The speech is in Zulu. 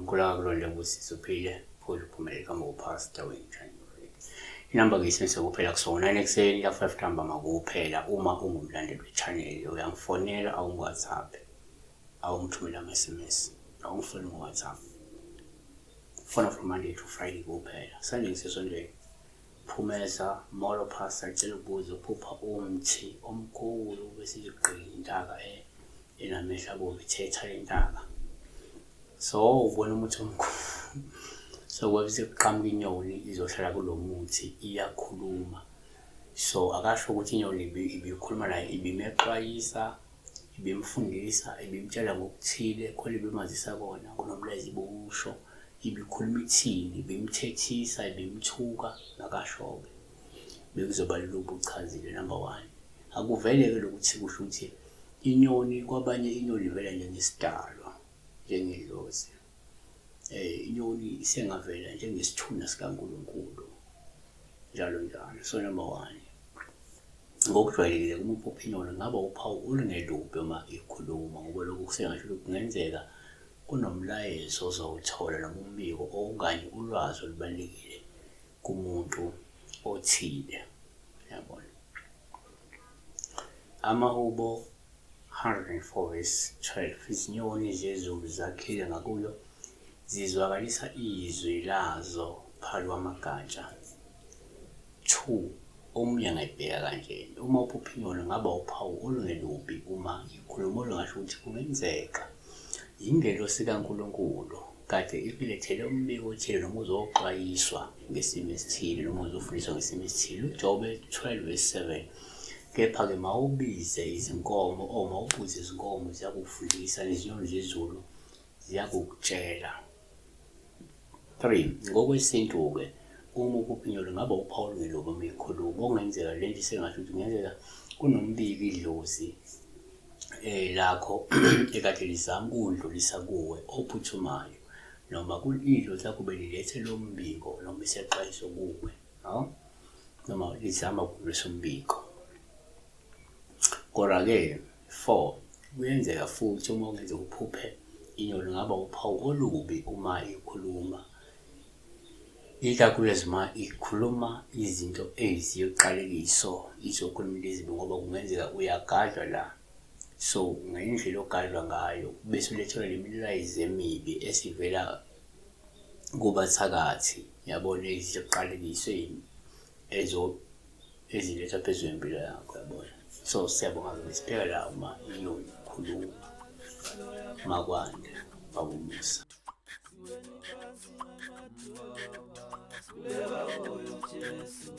Ngikhuleka kulo nje ukuthi uphile futhi uphumelele kama uPastor Wayne. Inamba ngiyisebenzisa kuphela kusona 9 ekuseni ka 5 ntambama kuphela uma ungumlandeli we-channel uyangifonela awungi-WhatsApp awungithumela ama-SMS awungifoneli ngo-WhatsApp. Fona from Monday to Friday kuphela. Sunday ngisesontweni. Phumeza, molo pastor cela ukubuza uphupha umthi omkhulu bese igqi intaka enamehlo abomvu ithetha intaka. So ubona umuthi omkhulu so kwabe sekuqhamuka inyoni izohlala kulo muthi iyakhuluma. So akasho ukuthi inyoni ibikhuluma naye ibimexwayisa ibimfundisa ibimtshela ngokuthile khona ibimazisa kona kunomlayezo ibuwusho ibikhuluma ithini ibimthethisa ibimthuka akasho-ke bekuzoba lula ubuchazile number one. Akuvele-ke lokuthi kusho ukuthi inyoni kwabanye inyoni ivela njengesidalwa njengedlozi. Inyoni isengavela njengesithunywa sikaNkulunkulu njalo njalo. So number one, ngokujwayelekile uma uphupha inyoni kungaba uphawu olungelubi uma ikhuluma ngoba lokhu kusengasho ukuthi kungenzeka kunomlayezo ozowuthola noma umbiko okanye ulwazi olubalulekile kumuntu othile. Yabona. Amahubo 104 verse 12 Izinyoni zezulu zakhile ngakuyo, zizwakalisa izwi lazo phakathi kwamagatsha. 2 Omunye angayibheka kanjena, uma uphupha inyoni ngaba uphawu olungelubi uma ikhuluma olungasho ukuthi kungenzeka yingelosi kaNkulunkulu kade ikulethele umbiko othile noma uzoxwayiswa ngesimo esithile noma uzofundiswa ngesimo esithile. UJobe 12 verse 7 Kepha-ke mawubize izinkomo o mawubuze izinkomo ziyakufundisa nezinyoni zezulu ziyakukutshela. 3 Ngokwesintu-ke uma uphupha inyoni ngabe uphawu olungelubi uma ikhuluma okungenzeka le nto isengasho ukuthi kungenzeka kunombiko idlozi lakho ekade lizama ukuwudlulisa kuwe ophuthumayo noma idlozi lakho belilethe lo mbiko noma isexwayiso kuwe no? Noma lizama ukudlulisa umbiko. Kodwa-ke 4 kuyenzeka futhi uma kungenzeka uphuphe inyoni ngaba uphawu olubi uma ikhuluma ikakhulukazi uma ikhuluma izinto eziyiqalekiso izokhuluma into ezimbi ngoba kungenzeka uyagadlwa la so ngendlela ogadlwa ngayo bese ulethelwa le milayezo emibi esivela kubathakathi yabona eziqalekiso ezo ezilethwa phezu kwempilo yakho yabona. So siyabonga-ke sibheka la uma inyoni ikhuluma makwande baba uMusa. Sikhuleka kuyo Jesu.